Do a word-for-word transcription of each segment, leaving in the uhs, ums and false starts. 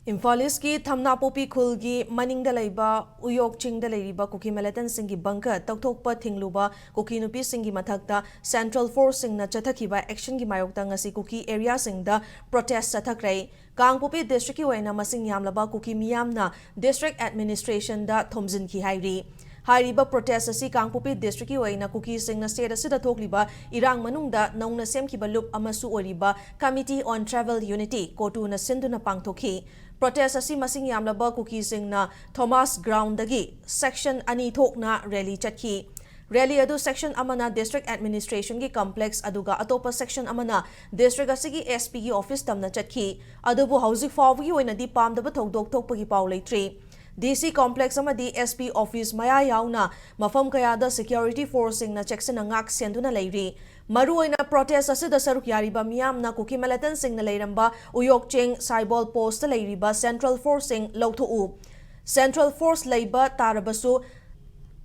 ꯏꯝꯐꯥꯜ ꯏꯁꯀꯤ ꯊꯝꯅꯥꯄꯣꯛꯄꯤ ꯈꯨꯜꯒꯤ ꯃꯅꯤꯡꯗ ꯂꯩꯕ ꯎꯌꯣꯛ ꯆꯤꯡꯗ ꯂꯩꯔꯤꯕ ꯀꯨꯀꯤ ꯃꯤꯂꯤꯇꯦꯟꯁꯤꯡꯒꯤ ꯕꯪꯀꯔ ꯇꯧꯊꯣꯛꯄ ꯊꯤꯡꯂꯨꯕ ꯀꯨꯀꯤ ꯅꯨꯄꯤꯁꯤꯡꯒꯤ ꯃꯊꯛꯇ ꯁꯦꯟꯇ꯭ꯔꯦꯜ ꯐꯣꯔꯁꯁꯤꯡꯅ ꯆꯠꯊꯈꯤꯕ ꯑꯦꯛꯁꯟꯒꯤ ꯃꯥꯌꯣꯛꯇ ꯉꯁꯤ ꯀꯨꯀꯤ ꯑꯦꯔꯤꯌꯥꯁꯤꯡꯗ ꯄ꯭ꯔꯣꯇꯦꯁ ꯆꯠꯊꯈ꯭ꯔꯦ꯫ ꯀꯥꯡꯄꯣꯛꯄꯤ ꯗꯤꯁꯇ꯭ꯔꯤꯛꯀꯤ ꯑꯣꯏꯅ ꯃꯁꯤꯡ ꯌꯥꯝꯂꯕ ꯀꯨꯀꯤ ꯃꯤꯌꯥꯝꯅ ꯗꯤꯁꯇ꯭ꯔꯤꯛ ꯑꯦꯗꯃꯤꯅꯤꯁꯇ꯭ꯔꯦꯁꯟꯗ ꯊꯣꯝꯖꯤꯟꯈꯤ ꯍꯥꯏꯔꯤ꯫ ꯍꯥꯏꯔꯤꯕ ꯄ꯭ꯔꯣꯇꯦꯁ ꯑꯁꯤ ꯀꯥꯡꯄꯣꯛꯄꯤ ꯗꯤꯁꯇ꯭ꯔꯤꯛꯀꯤ ꯑꯣꯏꯅ ꯀꯨꯀꯤꯁꯤꯡꯅ ꯁ꯭ꯇꯦꯠ ꯑꯁꯤꯗ ꯊꯣꯛꯂꯤꯕ ꯏꯔꯥꯡ ꯃꯅꯨꯡꯗ ꯅꯧꯅ ꯁꯦꯝꯈꯤꯕ ꯂꯨꯞ ꯑꯃꯁꯨ ꯑꯣꯏꯔꯤꯕ Committee on Tribal Unity, ꯀꯣꯇꯨꯅ ꯁꯤꯟꯗꯨꯅ ꯄꯥꯡꯊꯣꯛꯈꯤ꯫ ꯄ꯭ꯔꯣꯇꯦꯁ ꯑꯁꯤ ꯃꯁꯤꯡ ꯌꯥꯝꯂꯕ ꯀꯨꯀꯤꯁꯤꯡꯅ ꯊꯣꯃꯥꯁ ꯒ꯭ꯔꯥꯎꯟꯗꯒꯤ ꯁꯦꯛꯁꯟ ꯑꯅꯤ ꯊꯣꯛꯅ ꯔꯦꯂꯤ ꯆꯠꯈꯤ꯫ ꯔꯦꯂꯤ ꯑꯗꯨ ꯁꯦꯛꯁꯟ ꯑꯃꯅ ꯗꯤꯁꯇ꯭ꯔꯤꯛ ꯑꯦꯗꯃꯤꯅꯤꯁꯇ꯭ꯔꯦꯁꯟꯒꯤ ꯀꯝꯄ꯭ꯂꯦꯛꯁ, ꯑꯗꯨꯒ ꯑꯇꯣꯞꯄ ꯁꯦꯛꯁꯟ ꯑꯃꯅ ꯗꯤꯁꯇ꯭ꯔꯤꯛ ꯑꯁꯤꯒꯤ ꯑꯦꯁ ꯄꯤꯒꯤ ꯑꯣꯐꯤꯁ ꯇꯝꯅ ꯆꯠꯈꯤ꯫ ꯑꯗꯨꯕꯨ ꯍꯧꯖꯤꯛ ꯐꯥꯎꯕꯒꯤ ꯑꯣꯏꯅꯗꯤ ꯄꯥꯝꯗꯕ ꯊꯧꯗꯣꯛ ꯊꯣꯛꯄꯒꯤ ꯄꯥꯎ ꯂꯩꯇ꯭ꯔꯤ꯫ ꯗꯤ ꯁꯤ ꯀꯝꯄ꯭ꯂꯦꯛꯁ ꯑꯃꯗꯤ ꯑꯦꯁ ꯄꯤ ꯑꯣꯐꯤꯁ ꯃꯌꯥ ꯌꯥꯎꯅ ꯃꯐꯝ ꯀꯌꯥꯗ ꯁꯦꯀ꯭ꯌꯨꯔꯤꯇꯤ ꯐꯣꯔꯁꯁꯤꯡꯅ ꯆꯦꯛꯁꯤꯟꯅ ꯉꯥꯛ ꯁꯦꯟꯗꯨꯅ ꯂꯩꯔꯤ꯫ ꯃꯔꯨꯑꯣꯏꯅ ꯄ꯭ꯔꯣꯇꯦꯁ ꯑꯁꯤꯗ ꯁꯔꯨꯛ ꯌꯥꯔꯤꯕ ꯃꯤꯌꯥꯝꯅ ꯀꯨꯀꯤ ꯃꯤꯂꯤꯇꯦꯟꯁꯤꯡꯅ ꯂꯩꯔꯝꯕ ꯎꯌꯣꯛ ꯆꯤꯡ ꯁꯥꯏꯕꯣꯜ ꯄꯣꯁꯇ ꯂꯩꯔꯤꯕ ꯁꯦꯟꯇ꯭ꯔꯦꯜ ꯐꯣꯔꯁꯁꯤꯡ ꯂꯧꯊꯣꯛꯎ, ꯁꯦꯟꯇ꯭ꯔꯦꯜ ꯐꯣꯔꯁ ꯂꯩꯕ ꯇꯥꯔꯕꯁꯨ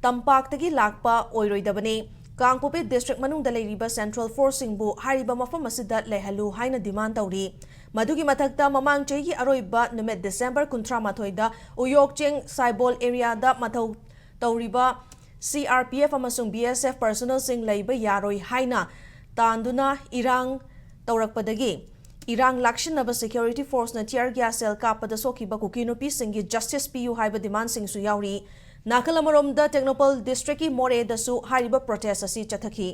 ꯇꯝꯄꯥꯛꯇꯒꯤ ꯂꯥꯛꯄ ꯑꯣꯏꯔꯣꯏꯗꯕꯅꯤ꯫ ꯀꯥꯡꯄꯣꯛꯄꯤ ꯗꯤꯁꯇ꯭ꯔꯤꯛ ꯃꯅꯨꯡꯗ ꯂꯩꯔꯤꯕ ꯁꯦꯟꯇ꯭ꯔꯦꯜ ꯐꯣꯔꯁꯁꯤꯡꯕꯨ ꯍꯥꯏꯔꯤꯕ ꯃꯐꯝ ꯑꯁꯤꯗ ꯂꯩꯍꯜꯂꯨ ꯍꯥꯏꯅ ꯗꯤꯃꯥꯟ ꯇꯧꯔꯤ꯫ ꯃꯗꯨꯒꯤ ꯃꯊꯛꯇ ꯃꯃꯥꯡ ꯆꯍꯤꯒꯤ ꯑꯔꯣꯏꯕ ꯅꯨꯃꯤꯠ ꯗꯤꯁꯦꯝꯕꯔ ꯀꯨꯟꯊ꯭ꯔꯥ ꯃꯥꯊꯣꯏꯗ ꯎꯌꯣꯛ ꯆꯤꯡ ꯁꯥꯏꯕꯣꯜ ꯑꯦꯔꯤꯌꯥꯗ ꯃꯊꯧ ꯇꯧꯔꯤꯕ ꯁꯤ ꯑꯥꯔ ꯄꯤ ꯑꯦꯐ ꯑꯃꯁꯨꯡ ꯕꯤ ꯑꯦꯁ ꯑꯦꯐ ꯄꯔꯁꯣꯅꯦꯜꯁꯤꯡ ꯂꯩꯕ ꯌꯥꯔꯣꯏ ꯍꯥꯏꯅ ꯇꯥꯟꯗꯨꯅ ꯏꯔꯥꯡ ꯇꯧꯔꯛꯄꯗꯒꯤ ꯏꯔꯥꯡ ꯂꯥꯛꯁꯤꯟꯅꯕ ꯁꯦꯀ꯭ꯌꯨꯔꯤꯇꯤ ꯐꯣꯔꯁꯅ ꯇꯤꯌꯔ ꯒ꯭ꯌꯥꯁ ꯁꯦꯜ ꯀꯥꯞꯄꯗ ꯁꯣꯛꯈꯤꯕ ꯀꯨꯀꯤ ꯅꯨꯄꯤꯁꯤꯡꯒꯤ ꯖꯁꯇꯤꯁ ꯄꯤꯌꯨ ꯍꯥꯏꯕ ꯗꯤꯃꯥꯟꯁꯤꯡꯁꯨ ꯌꯥꯎꯔꯤ꯫ ꯅꯥꯀꯜ ꯑꯃꯔꯣꯝꯗ ꯇꯦꯡꯅꯧꯄꯜ ꯗꯤꯁꯇ꯭ꯔꯤꯛꯀꯤ ꯃꯣꯔꯦꯗꯁꯨ ꯍꯥꯏꯔꯤꯕ ꯄ꯭ꯔꯣꯇꯦꯁ ꯑꯁꯤ ꯆꯠꯊꯈꯤ꯫